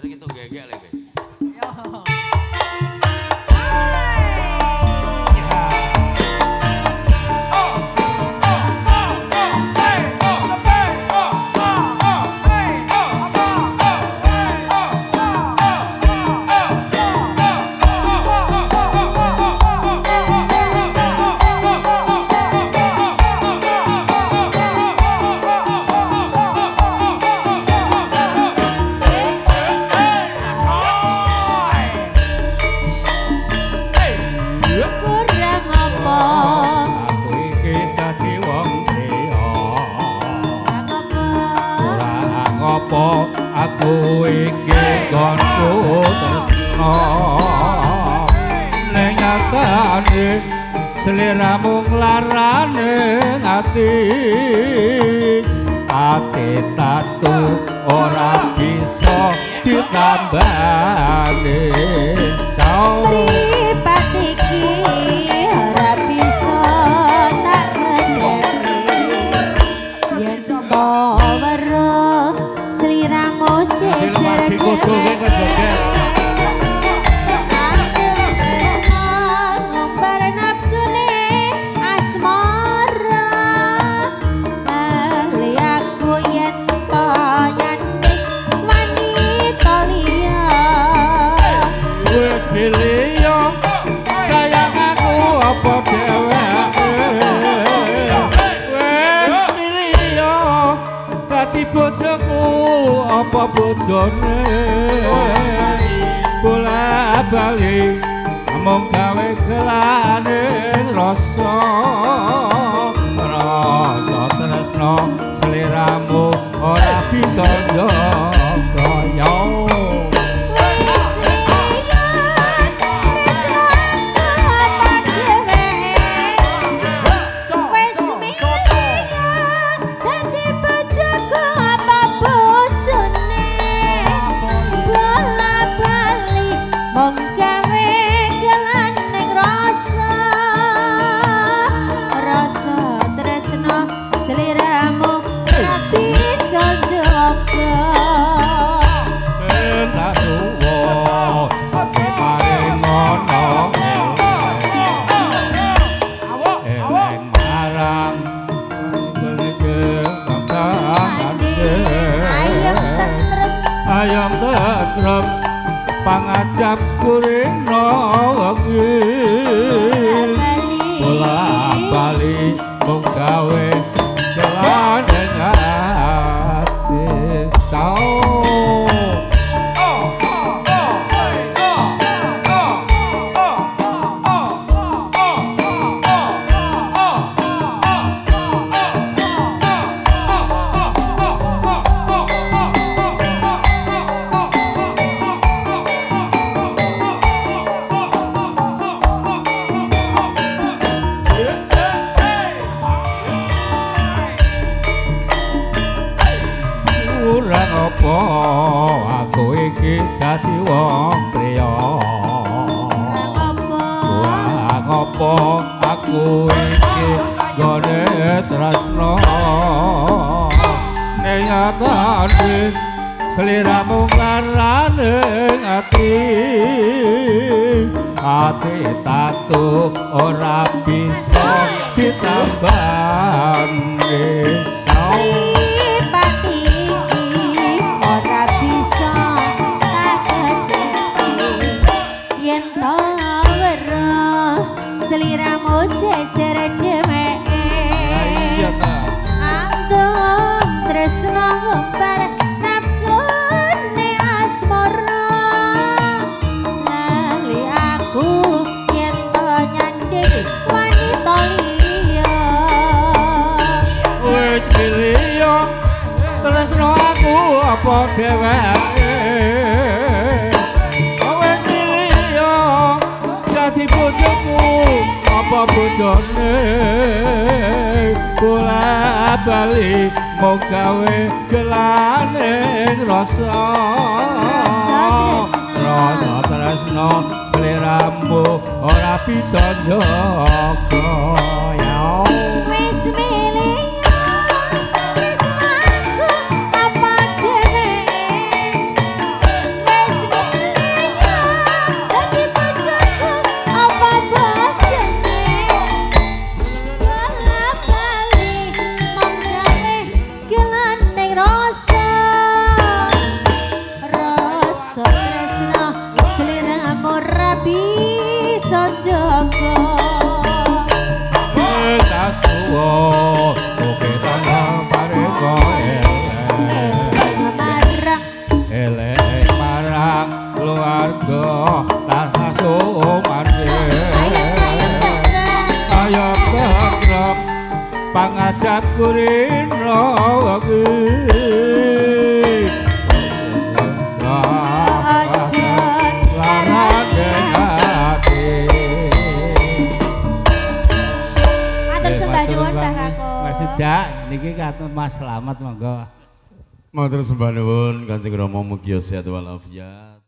Itu gegek lho. Yo. Kurang apa? Aku iki dadi wong priya. Kurang apa? Ora apa aku iki nggonku tresna. Ning nyatane sliramu nglarane ati. Ati tatu ora bisa ditambani. Sau. Mripat iki ora bisa tak kendhani. Yen to weruh sliramu jejer dheweke. Andeng tresna ngumbar nafsune asmara. Lali aku yen to nyanding wanita liya. Wis pilih sayang aku apa dheweke, wis milih dadi bojoku apa bojone, bola bali mung gawe gelane rasa, rasa tresna sliramu ora bisa njaga yo. Wis milih tresno aku apa dheweke, wis milih dadi bojoku apa bojone, bola bali mung gawe gelaning rasa, rasa tresno sliramu ora bisa njaga. Tak suwo paring ngono eleng marang Ayem tentrem, ayam tentrem pangajap kurino wengi, bola bali mung gawe jelane ati sao. Kurang apa aku iki dadi wong priya? Apa? Kurang apa aku iki nggone tresna? Ning nyatane sliramu nglarane ati, ati tatu ora bisa ditambani. Mripat iki ora bisa tak kendhani. Yen to weruh sliramu jejer dheweke. Iya ta. Anggem tresna ngumbar nafsune asmara. Lali aku yen to nyanding wanita liya. Wis milih tresno aku apa dheweke, wis milih dadi bojoku apa bojone, bola bali mung gawe gelane rasa, Rasa rasa tresno sliramu ora bisa njaga ya. Wis milih tresno aku apa dheweke, wis Swarga tansah sumandhing. Ayem tentrem. Ayo tentrem pangajap kulino wengi. Aja larane ati. Matur sembah nuwun, Mbah Kakung. Mas Ujak niki katun Mas Slamet, monggo. Matur sembah nuwun, Kanjeng Rama, mugi sehat walafiat.